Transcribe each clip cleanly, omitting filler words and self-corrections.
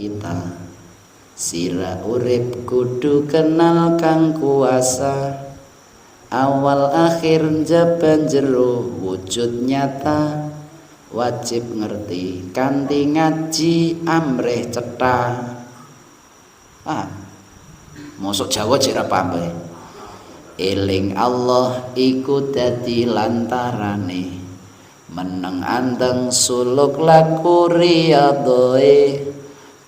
Kita sira urip kudu kenal kang kuasa, awal akhir njaban jero wujud nyata, wajib ngerti kanthi ngaji amrih cetha. Ah, mosok Jawa jek ra paham bae. Eling Allah iku dadi lantarane, meneng anteng suluk laku riyadhoe,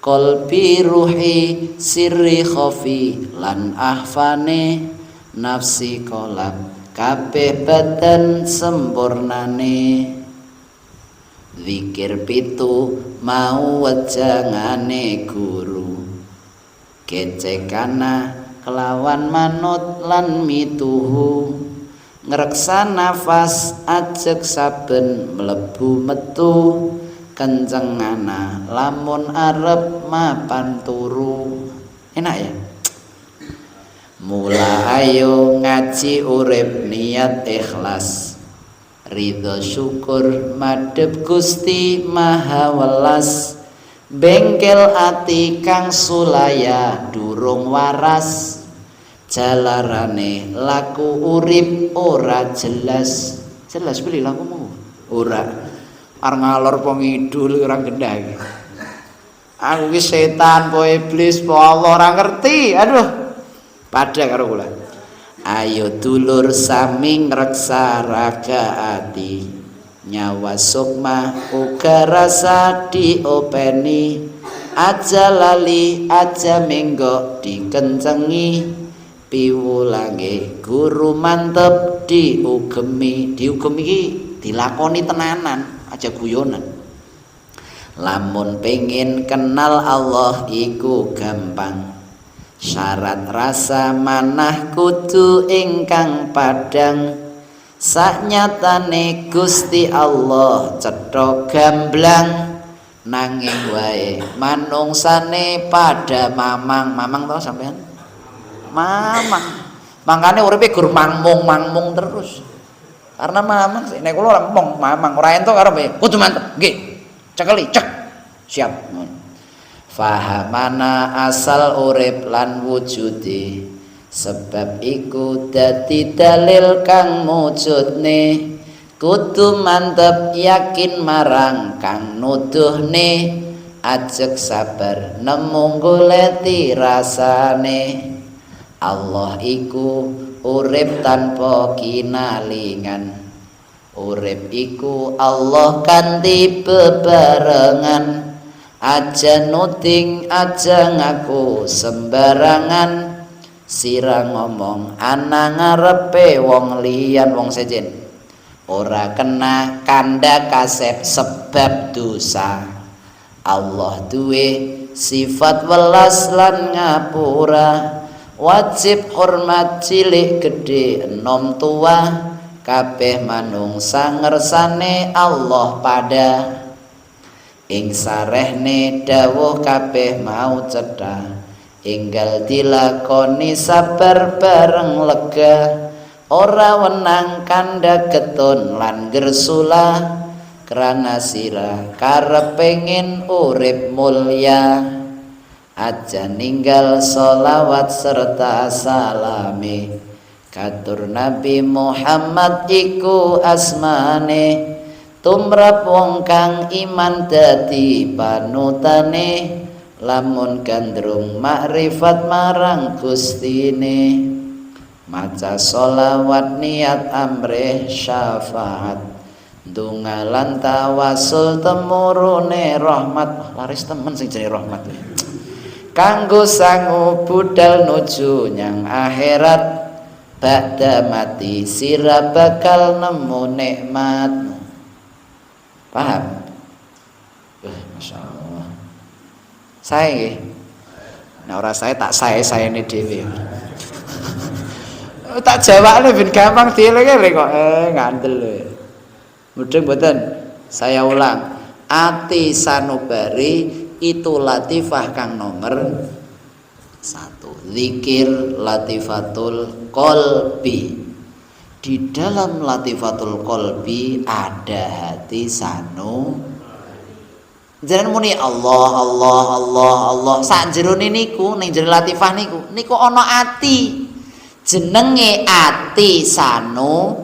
qalbi ruhi sirri khafi lan ahfane, nafsi kolab kabeh badan sempurnane. Zikir pitu mau wejangane guru, kecekana kelawan manut lan mituhu, ngreksa nafas ajeg saben mlebu metu, kencengana lamun arep mapan turu. Enak ya. Mula ayo ngaji urip niat ikhlas, ridho syukur madhep Gusti Maha Welas, bengkel ati kang sulaya durung waras, jalarane laku urip ora jelas. Jelas beli lakumu ora arep ngalor apa ngidul ora gendah iki. Aku ki setan po iblis po Allah ora ngerti. Aduh, padha karo kula. Ayo dulur sami ngreksa raga ati, nyawa sukma uga rasa diopeni, aja lali aja menggok dikencengi, piwulange guru mantep diugemi. Diugemi iki dilakoni tenanan, aja guyonan. Lamun pengen kenal Allah iku gampang, syarat rasa manah kudu ingkang padhang, saknyatane Gusti Allah cetha gamblang, nanging wae manungsane padha mamang. Mamang to sampean? Mamang. Mangkane uripe gur mangmung-mangmung terus. Karena mamang sih, nek kula ora mong mamang, ora entuk karo piye? Kudu mantep. Nggih. Cekeli, cek. Siap. Fahamana asal urip lan wujude, sebab iku dadi dalil kang mujudne, kudu mantep yakin marang kang nuduhne, ajeg sabar nemu goleti rasane. Allah iku urip tanpa kinalingan, urip iku Allah kanthi bebarengan, aja nuding aja ngaku sembarangan, sira ngomong ana ngarepe wong liyan. Wong sejen ora kena kanda kasep sebab dosa. Allah duwe sifat welas lan ngapura, wajib hormat cilik gedhe enom tua, kabeh manungsa ngersane Allah pada. Ing sarehne dawuh kabeh mau cetha, enggal dilakoni sabar bareng lega, ora wenang kandha getun lan gersula, krana sira karep pengin urip mulya. Aja ninggal solawat serta salame, katur Nabi Muhammad iku asmane, tumrap wong kang iman dadi panutane, lamun gandrung makrifat marang Gustine. Maca solawat niat amrih syafaat, ndonga lan tawasul temurune rahmat. Laris temen sing jenenge rahmat. Kanggo sangu budal nuju nyang akhirat, bakda mati sira bakal nemu nikmat. Paham? Masya Allah. Saya nggih. Nah ora saya tak saya-sayane dhewe. Tak jawabne ben gampang dieling-eling kok ngandel. Mudeng mboten? Saya ulang. Ati sanubari itu latifah kang nomor 1. Zikir latifatul qalbi. Di dalam latifatul qalbi ada hati sanu. Jenengan muni Allah Allah Allah Allah sak jerone niku ning jero latifah niku niku ana ati. Jenenge ati sanubari,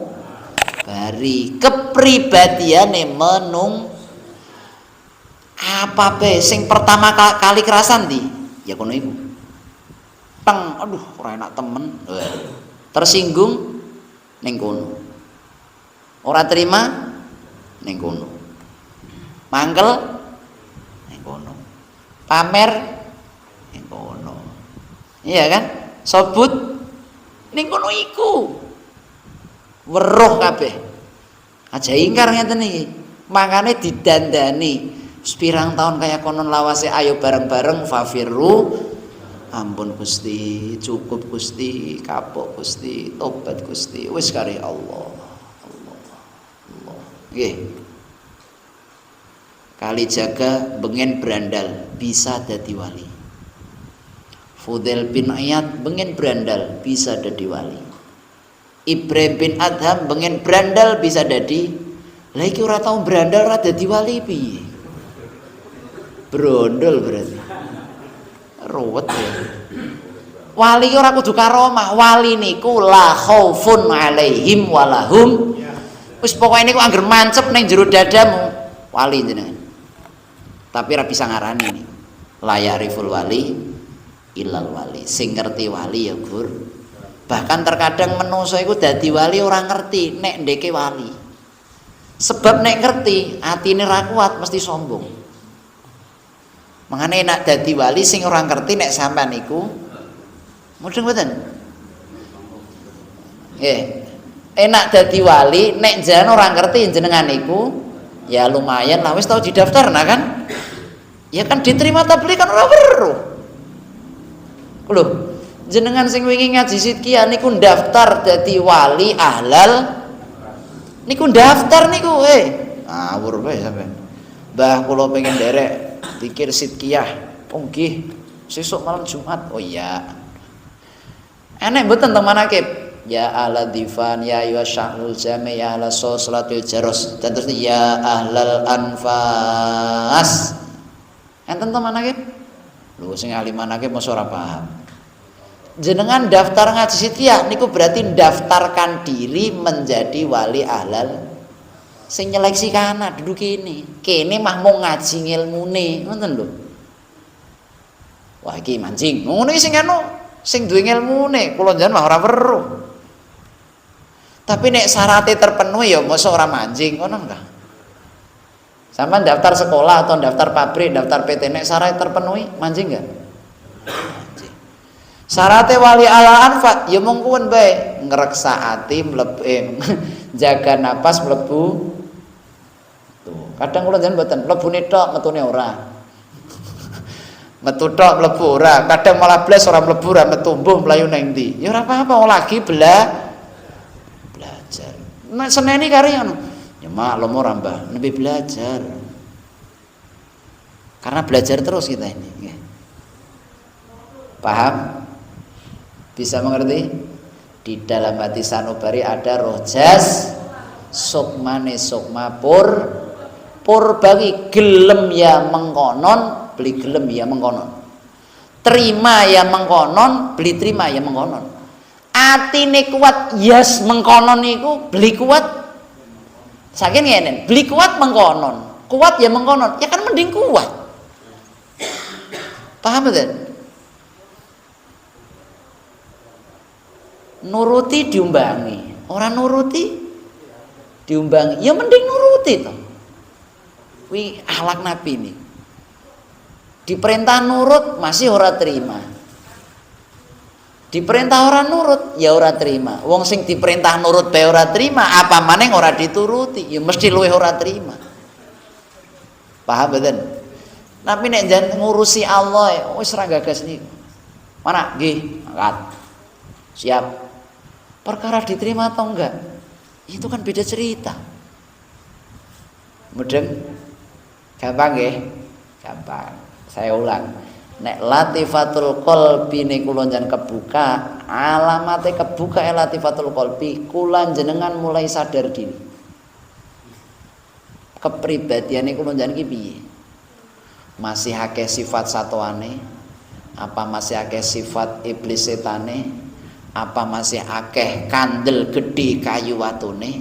kepribadiane menung apa be sing pertama kali kerasan di ya kono iku. Teng aduh ora enak temen. Tersinggung ning kono. Ora terima ning kono. Mangkel ning kono. Pamer ning kono. Iya kan? Sobut ning kono iku. Weruh kabeh. Aja ingkar ngeten iki. Makane didandani. Pirang tahun kaya konon lawase ayo bareng-bareng fafirru. Ampun Gusti, cukup Gusti, kapok Gusti, tobat Gusti, wis kari Allah. Allah. Allah. Nggih. Kalijaga bengen brandal bisa dadi wali. Fudail bin Iyad bengen brandal bisa dadi wali. Ibrahim bin Adham bengen brandal bisa dadi. Lah iki ora tau brandal ora dadi wali piye? Brondol berarti. Ruwet ya. Wali ora kudu karomah, wali niku la khaufun alaihim walahum. Wis pokoke niku angger mancep ning jero dadamu, wali jenengan. Tapi ora bisa ngarani niku. La ya'riful wali illal wali. Sing ngerti wali ya gur. Bahkan terkadang menungso iku dadi wali ora ngerti nek ndeke wali. Sebab nek ngerti atine ra kuat mesti sombong. Mangane nek dadi wali sing ora ngerti nek sampean niku mudeng mboten? Nggih. Enak dadi wali nek jenengan ora ngerti jenengan niku ya lumayan lah wis tau didaftar nah kan? Ya kan diterima tabligh kan ora weruh. Lho, jenengan sing wingi ngaji sidkia niku daftar dadi wali ahlal niku daftar niku ngawur bae sampean. Mbah kula pengen derek dikir sidkiah. Oh nggih, sesuk malam Jumat. Oh iya. Enek mboten teng manakib? Ya ahla difan ya ayyuha syahrul jami ya ahla salatil jaros dan terus ya ahlal anfas. Enten teng manakib? Lho sing ahli manakib mosok ora paham. Jenengan daftar ngaji sidkiah niku berarti daftarkan diri menjadi wali ahlal. Sing nyeleksi kana duduk kene. Kene mah mau ngaji ngilmune, ngoten lho. Wah iki mancing. Ngono iki sing anu sing duwe ngilmune, kula njenengan mah ora weruh. Tapi nek syaratnya terpenuhi ya mosok ora mancing ngono enggak? Sampeyan daftar sekolah atau daftar pabrik, daftar PT nek syaratnya terpenuhi mancing enggak? Mancing. Syaratnya wali ala anfat ya mung kuwen bae, ngreksa ati mlebu jaga napas mlebu. Tuh, kadang kula jenengan mboten, mlebune tok metune ora. Metu tok mlebu ora, kadang malah blas ora mlebu ora metu mbuh mlayu nang ndi. Ya ora apa-apa wong lagi belajar. Nek seneni kari ngono. Ya maklum ora Mbah, nembe belajar. Karena belajar terus kita ini. Paham? Bisa mengerti? Di dalam hati sanubari ada roh jas sukmane sukma pur purbangi gelem ya mengkonon beli gelem ya mengkonon, terima ya mengkonon beli terima ya mengkonon, atine kuat yes mengkonon niku beli kuat saking ngene beli kuat mengkonon kuat ya mengkonon ya kan mending kuat. Paham betul? Nuruti diumbangi, orang nuruti diumbangi, ya mending nuruti toh. Wih akhlak Nabi ini. Diperintah nurut masih ora terima. Diperintah ora nurut ya ora terima. Wong sing diperintah nurut bae ora terima, apa maneh ora dituruti, ya mesti luwih ora terima. Paham mboten? Tapi nek jan ngurusi Allah ya wis ora gagas niku. Mana? Nggih, angkat. Siap. Perkara diterima atau enggak, itu kan beda cerita. Mudeng? Gampang nggih? Gampang. Saya ulang. Nek latifatul qalbi niku kula njenengan kebuka, alamate kebuka latifatul qalbi, kula jenengan mulai sadar diri. Kepribadiane kula njenengan iki piye? Masih akeh sifat satoane? Apa masih akeh sifat iblis setane? Apa masih akeh kandel gede kayu watune?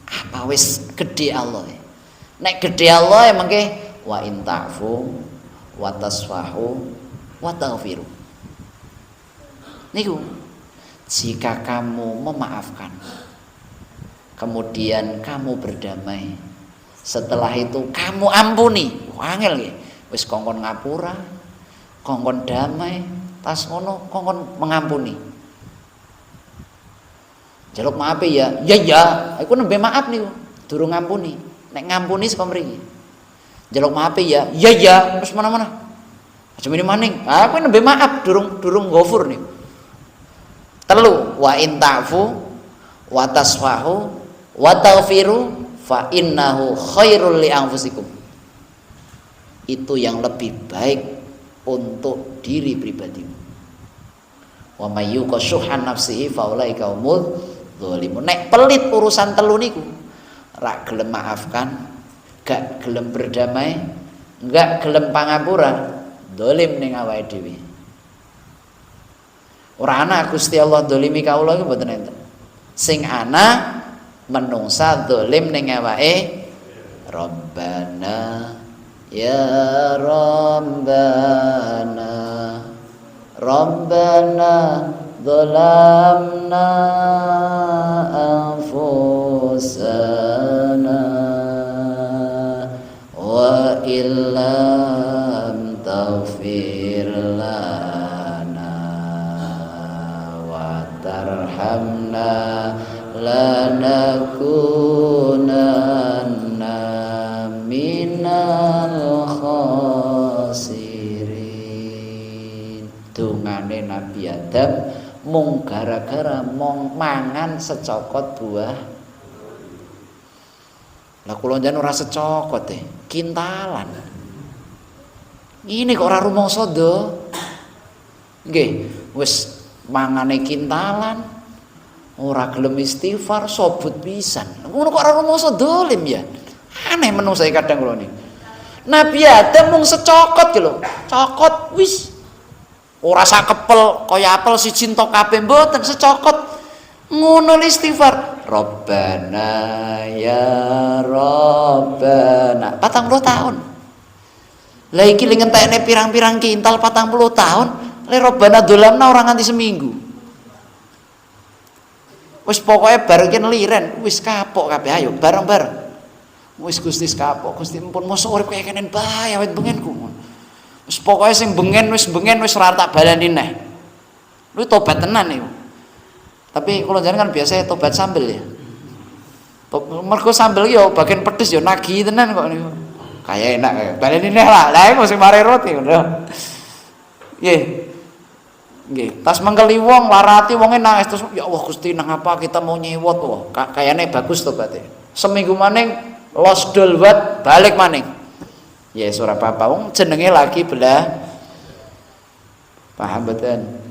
Apa wis gede Allah? Nek gede Allah mengke wa in ta'fu wa tasfahu wa taghfiru. Niku jika kamu memaafkan, kemudian kamu berdamai, setelah itu kamu ampuni. Angel nggih. Wis kongkon ngapura, kongkon damai, tas ngono kongkon mengampuni. Jaluk maaf ya, ya ya, aku nembe maaf niku, durung ngampuni. Nek ngampuni saka mriki. Jaluk maaf ya, ya ya, terus mana-mana. Aja mini maning. Aku nembe maaf durung durung gofur nih. Telu, wa in ta'fu wa tasfahu wa taghfiru fa innahu khairul li anfusikum. Itu yang lebih baik untuk diri pribadimu. Wa may yuqa syuhha nafsihi fa ulaika humul dzalimun. Nek pelit urusan telu niku, rak gelem maafkan, gak gelem berdamai, gak gelem pangapura, dolim ning awake dhewe. Ora ana Gusti Allah dolimi kawula iku mboten enten. Sing ana menungsa dolim ning awake. Rabbana ya Rabbana, Rabbana dhalamna anfusana wa illam taghfir lana wa tarhamna lanakunanna minal khasirin. Dungane Nabi Adam mung gara-gara mong mangan secokot buah. Lah, kula njenengan ora secokot e, kintalan. Ini kok ora rumangsa do. Nggih, wis mangane kintalan, ora gelem istighfar, sobut pisan. Ngono kok ora rumangsa dolim ya. Aneh menungsa kadang kula niki. Nabi Adam mung secokot ki lho. Cokot wis. Ora sak kepel kaya apel siji entok kabeh, mboten, secokot. Ngono istighfar. Rabbana ya Rabbana. 40 tahun. Lah, iki li ngentekne pirang-pirang kintal 40 tahun, le Rabbana dzolamna ora nganti seminggu. Wis pokoke bar iki liren, wis kapok kabeh, ayo bareng-bareng. Wis Gusti, kapok, Gusti, pun mosok urip kaya kenen bae awet bengenku. Wis pokoke sing bengen wis bengen, wis ora tak baleni neh. Lu tobat tenan niku. Tapi kalau jangan kan biasa tobat sambel ya. Mergo sambel yo bagian pedes yo nagih tenan kok niku. Kayak enak kayak. Baleni neh lah. Lah, iku sing mare roti ngono. Nggih. Nggih, tas mengkeli wong, lara ati wonge nangis terus, "Ya Allah Gusti, nang apa kita mau nyewot?" Wah, kayane bagus tobaté. Seminggu maning los dolwat balik maning. Ya ora apa-apa, wong jenenge lagi belah. Paham betul?